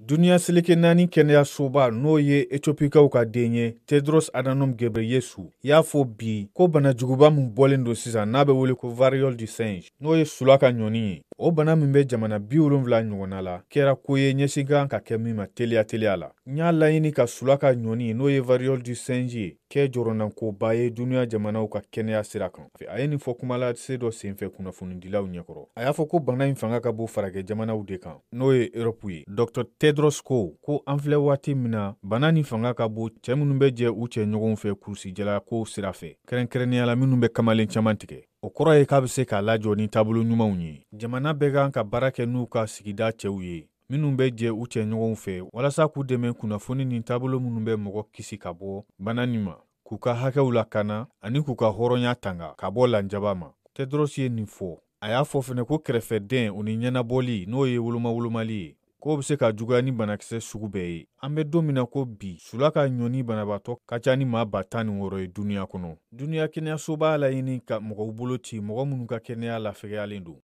Duniya seleke naani kɛnɛyasoba, n'o ye Etiopikaw ka den ye, Tedros Adhanom Ghebreyesus, y'a fɔ bi ko bana juguba min bɔlen don sisan, n'a bɛ wele ko variole du singe, n'o ye sula ka ɲɔni ye, o bana min bɛ jamana 70 ɲɔgɔnna la, kɛra ko ye ɲɛsin kan ka kɛ min ma teliya teliya la. N y'a laɲini ka sula ka ɲɔni, n'o ye variole du singe ye, kɛ jɔrɔnankoba ye duniya jamanaw ka kɛnɛya sira kan. A ye nin fɔ kumalase dɔ senfɛ kunnafonidilaw ɲɛkɔrɔ. A y'a fɔ ko bana in fanga ka bon farajɛ jamanaw de kan, n'o ye Europe ye. Dr Tedros ko an filɛ waati min na, bana nin fanga ka bon cɛ minnu bɛ jɛ u cɛ ɲɔgɔnw fɛ kurusijala kow sira fɛ, kɛrɛnkɛrɛnnenya la minnu bɛ kamalen caman tigɛ. O kɔrɔ ye k'a bɛ se k'a lajɔ ni taabolo ɲumanw ye. Jamana bɛɛ kan ka baara kɛ n'u ka sigida cɛw ye minnu bɛ jɛ u cɛ ɲɔgɔnw fɛ, walasa k'u dɛmɛ kunnafoni ni taabolo minnu bɛ mɔgɔ kisi ka bɔ bana nin ma, k'u ka hakɛw lakana ani k'u ka hɔrɔnya tanga ka bɔ lanjaba ma. Tedros ye nin fɔ. A y'a fɔ fɛnɛ ko kɛrɛfɛdɛn, o ni ɲɛnabɔli, n'o ye woloma-wolomali ye, k'o bɛ se ka juguya ni banakisɛ sugu bɛɛ ye. An bɛ don min na ko bi, sula ka ɲɔni banabaatɔ ka ca ni maa 16,000 ye duniya kɔnɔ. Duniya kɛnɛyasoba laɲini ka mɔgɔw bolo ci, mɔgɔ minnu ka kɛnɛya lafɛgɛyalen don.